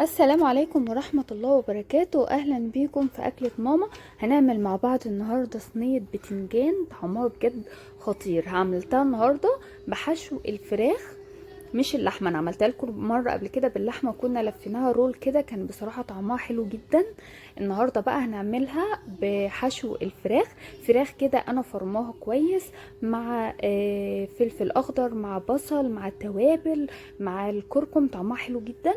السلام عليكم ورحمة الله وبركاته. أهلا بيكم في أكلة ماما. هنعمل مع بعض النهاردة صينية بتنجان طعمها بجد خطير. عملتها النهاردة بحشو الفراخ مش اللحمة. أنا عملتها لكم مرة قبل كده باللحمة وكنا لفيناها رول كده، كان بصراحة طعمها حلو جدا. النهاردة بقى هنعملها بحشو الفراخ. فراخ كده أنا فرماها كويس مع فلفل أخضر مع بصل مع التوابل مع الكركم، طعمها حلو جدا.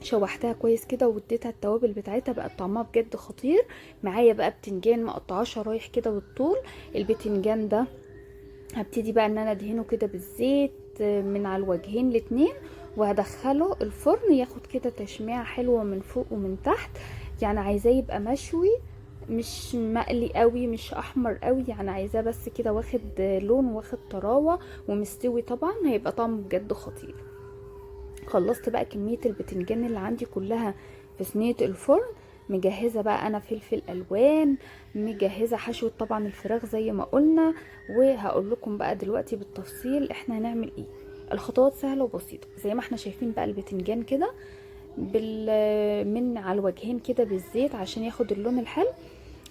شوحتها كويس كده واديتها التوابل بتاعتها، بقى طعمها بجد خطير. معايا بقى بتنجان مقطعاه شرايح كده بالطول. البتنجان ده هبتدي بقى ان انا ادهنه كده بالزيت من على الوجهين الاتنين، وهدخله الفرن ياخد كده تشميعه حلوة من فوق ومن تحت. يعني عايزاه يبقى مشوي، مش مقلي قوي مش احمر قوي، يعني عايزاه بس كده واخد لون واخد طراوه ومستوي، طبعا هيبقى طعمه بجد خطير. خلصت بقى كمية البتنجان اللي عندي كلها في صينية الفرن. مجهزة بقى انا فلفل الوان، مجهزة حشوة طبعا الفراخ زي ما قلنا، وهقول لكم بقى دلوقتي بالتفصيل احنا هنعمل ايه. الخطوات سهلة وبسيطة زي ما احنا شايفين. بقى البتنجان كده من على الوجهين كده بالزيت عشان ياخد اللون الحلو.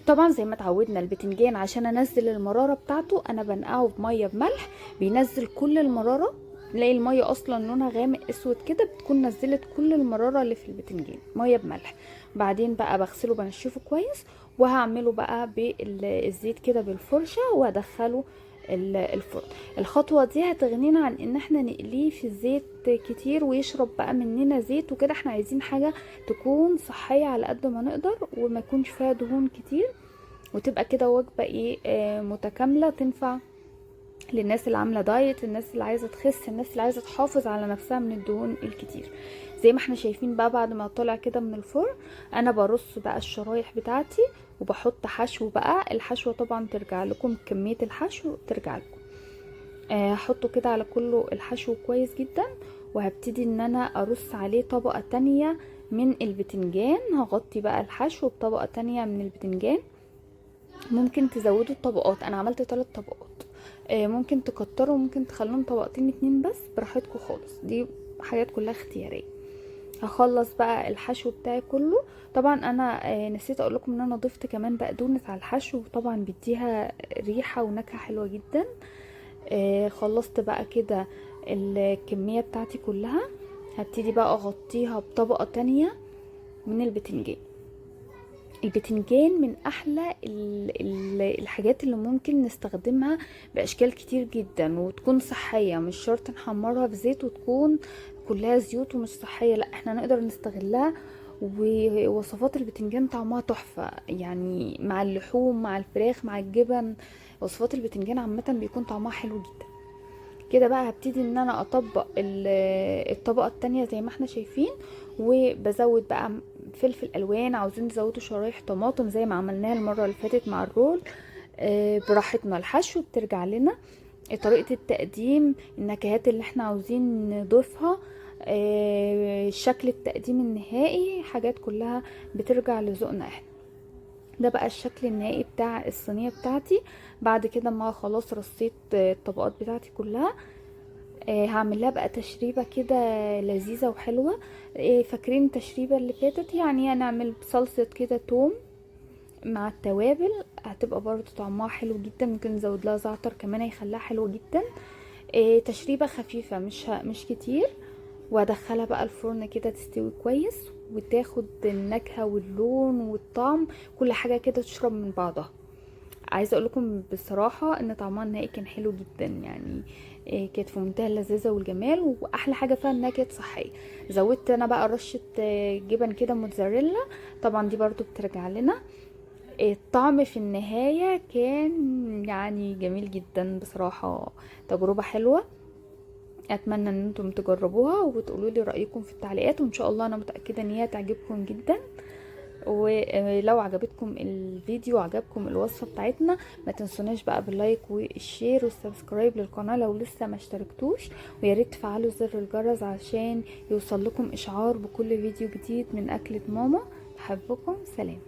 طبعا زي ما اتعودنا البتنجان عشان انزل المرارة بتاعته انا بنقعه بمية بملح، بينزل كل المرارة. تلاقي المية اصلا لونها غامق اسود كده، بتكون نزلت كل المرارة اللي في البتنجان، مية بملح. بعدين بقى بغسله بنشفه كويس، وهعمله بقى بالزيت كده بالفرشه وادخله الفرن. الخطوة دي هتغنينا عن ان احنا نقليه في الزيت كتير ويشرب بقى مننا زيت وكده. احنا عايزين حاجة تكون صحية على قد ما نقدر وما يكونش فيها دهون كتير، وتبقى كده وجبة ايه متكاملة، تنفع للناس اللي عامله دايت، الناس اللي عايزه تخس، الناس اللي عايزه تحافظ على نفسها من الدهون الكتير. زي ما احنا شايفين بقى بعد ما طلع كده من الفرن انا برص بقى الشرايح بتاعتي وبحط حشو. بقى الحشوه طبعا ترجع لكم، كمية الحشو ترجع لكم. هحطه كده على كله الحشو كويس جدا، وهبتدي ان انا ارص عليه طبقه تانية من البتنجان. هغطي بقى الحشو بطبقه تانية من البتنجان. ممكن تزودوا الطبقات، انا عملت 3 طبقات. ممكن تكتروا، ممكن تخلوهم طبقتين 2 بس، براحتكم خالص، دي حاجات كلها اختيارية. هخلص بقى الحشو بتاعي كله. طبعا انا نسيت اقول لكم ان انا ضفت كمان بقدونس على الحشو، وطبعا بيديها ريحه ونكهه حلوة جدا. خلصت بقى كده الكمية بتاعتي كلها. هبتدي بقى اغطيها بطبقه تانية من البتنجان. البتنجان من احلى الحاجات اللي ممكن نستخدمها باشكال كتير جدا وتكون صحية، مش شرط نحمرها في زيت وتكون كلها زيوت ومش صحية، لا احنا نقدر نستغلها. ووصفات البتنجان طعمها تحفة، يعني مع اللحوم مع الفراخ مع الجبن، وصفات البتنجان عامة بيكون طعمها حلو جدا. كده بقى هبتدي ان انا اطبق الطبقة التانية زي ما احنا شايفين، وبزود بقى فلفل الوان، عاوزين تزودوا شرايح طماطم زي ما عملناها المرة اللي فاتت مع الرول. براحتنا. الحشو بترجع لنا، طريقه التقديم، النكهات اللي احنا عاوزين نضيفها، شكل التقديم النهائي، حاجات كلها بترجع لذوقنا احنا. ده بقى الشكل النهائي بتاع الصينية بتاعتي. بعد كده ما خلاص رصيت الطبقات بتاعتي كلها، هعمل لها بقى تشريبه كده لذيذة وحلوه. فاكرين التشريبه اللي فاتت؟ يعني هنعمل صلصه كده توم مع التوابل، هتبقى برضو طعمها حلو جدا. ممكن نزود لها زعتر كمان هيخليها حلوة جدا. تشريبه خفيفة مش كتير، وادخلها بقى الفرن كده تستوي كويس وتاخد النكهة واللون والطعم، كل حاجة كده تشرب من بعضها. عايزه اقول لكم بصراحة ان طعمها النهائي كان حلو جدا، يعني كانت في منتهى اللذاذه والجمال، واحلى حاجة فيها انها كانت صحية. زودت انا بقى رشه جبن كده موتزاريلا، طبعا دي برضو بترجع لنا. الطعم في النهاية كان يعني جميل جدا بصراحة، تجربه حلوة. اتمنى ان انتم تجربوها وتقولوا لي رايكم في التعليقات، وان شاء الله انا متاكدة ان هي تعجبكم جدا. ولو عجبتكم الفيديو وعجبكم الوصفة بتاعتنا ما تنسوناش بقى بال like وال share وال subscribe للقناة لو لسه ما اشتركتوش، ويا ريت تفعلوا زر الجرس عشان يوصل لكم اشعار بكل فيديو جديد من اكله ماما. بحبكم، سلام.